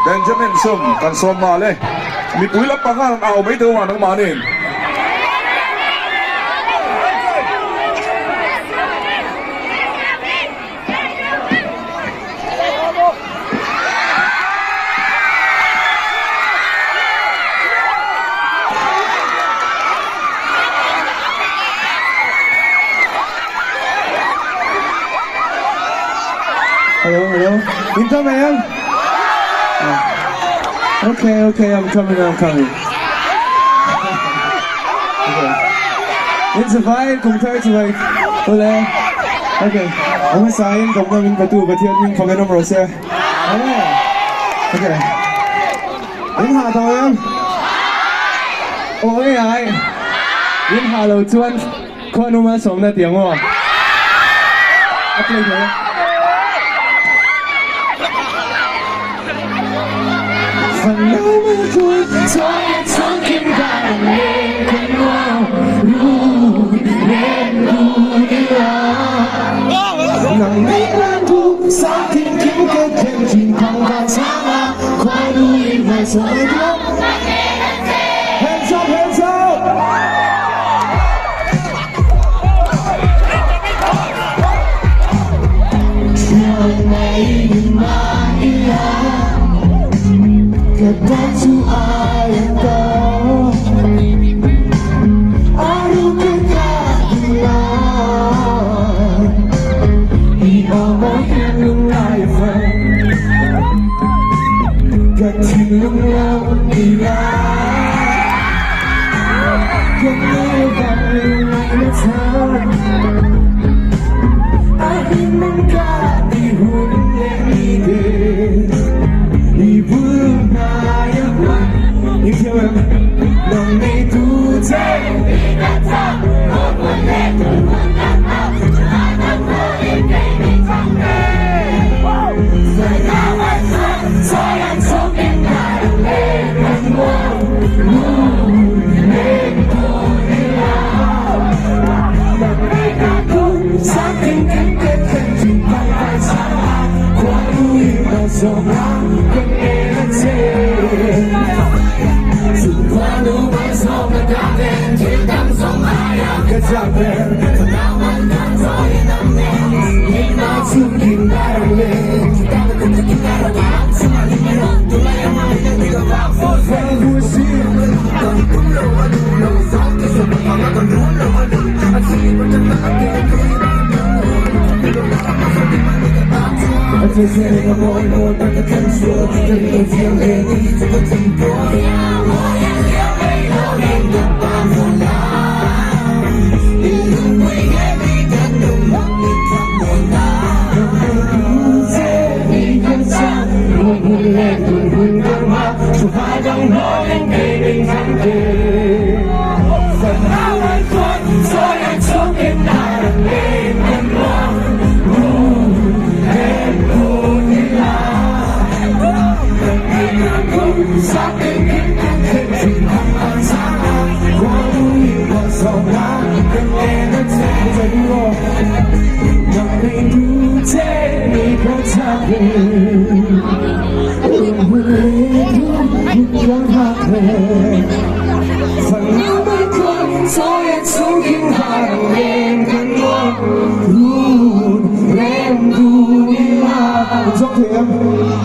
Benjamin Sum kan sawm nghal e. Mipui lampang khan an au mai deuh a nangmahniin. Hello, hello. In come em? Okay, okay, I'm coming, I'm coming. Okay. In survive, kum thar chibai. Ule. Okay. Ang sain kom na min patu Pathian min fakin awm rawh se. Okay. In ha tawh em? Aw e ai. In ha lo chuan khuanu malsawmna ti ang aw. A play thei e. Hands up, hands up!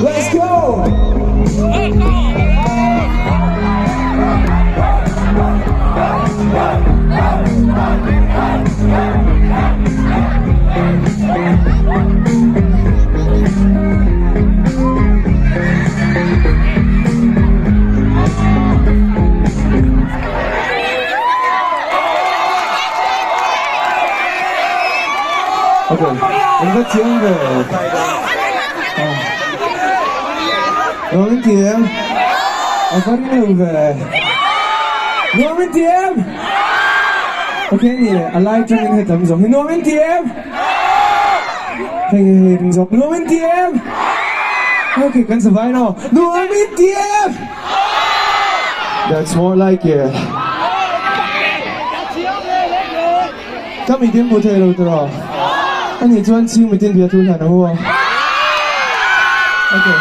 Let's go! Okay, in va chiang ve. Nuam in ti em? A va ring lo ve. Nuam in ti em? Okay ni a lai tangin hei tam zawng hi nuam in ti em? Hei hei hei ring zawk nuam in ti em? Okay kan savai no. Nuam in ti em? That's more like it. Ka mitin hmu thei lo tawh. Ani chuan chhing mitin bia thu hlan a hu a. Okay.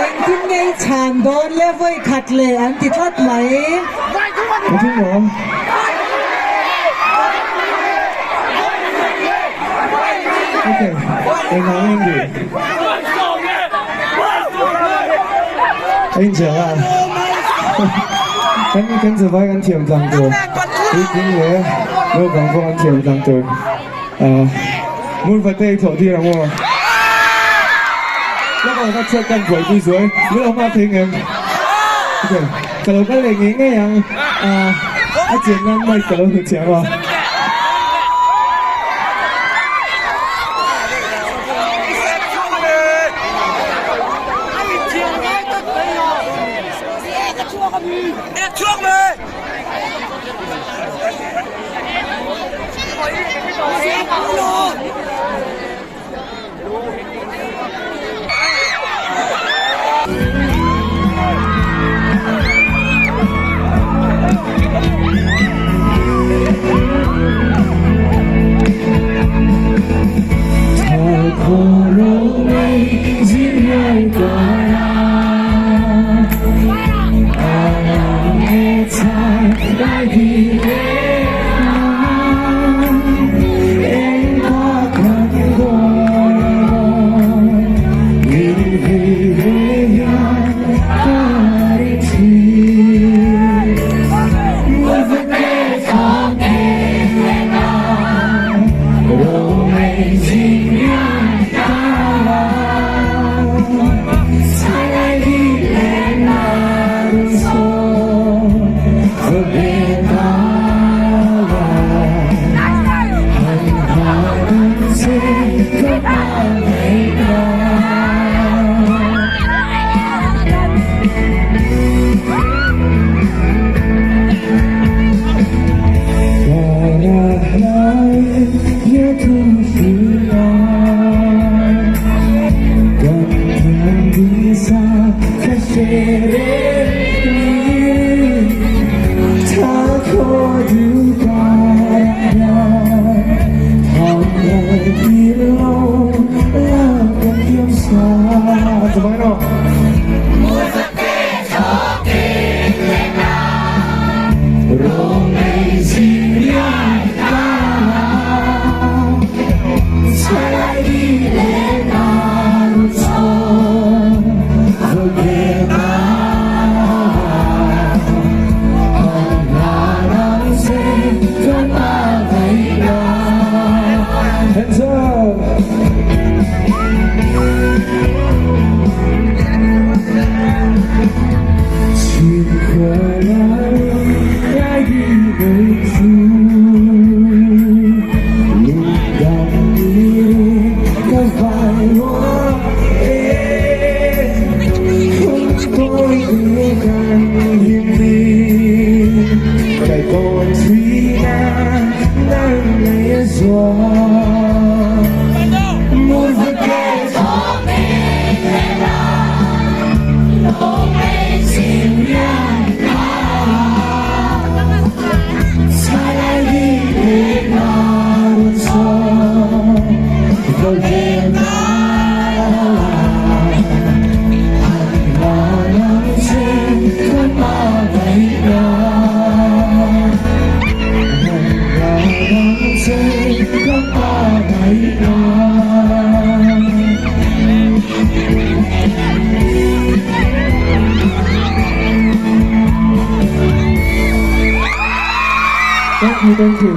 Engtin nge i chhan dawn le vawi khat leh an ti tlat mai. Engtin maw? Ok, engah nge ni? A inziah a, kan kan zavai kan thiam tlang tur, puitling leh naupang pawh kan thiam tlang tur. Murva te i thlawh tir ang aw. Lawk ang ka chhuat kan buaipui zuai, min lo nghak thei ngem? Ok, ka lo kal leh ngei ngei ang, a chian nan mic ka lo hmu chiang a. Hands up! Thank you, thank you.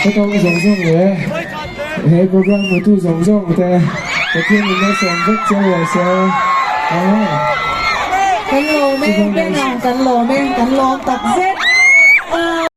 Ka tawng zawng zawng leh he program hmutu zawng zawng te Pathian in a sawm vek che rawh se. Kan lawm e, Benga, kan lawm e, kan lawm tak zet.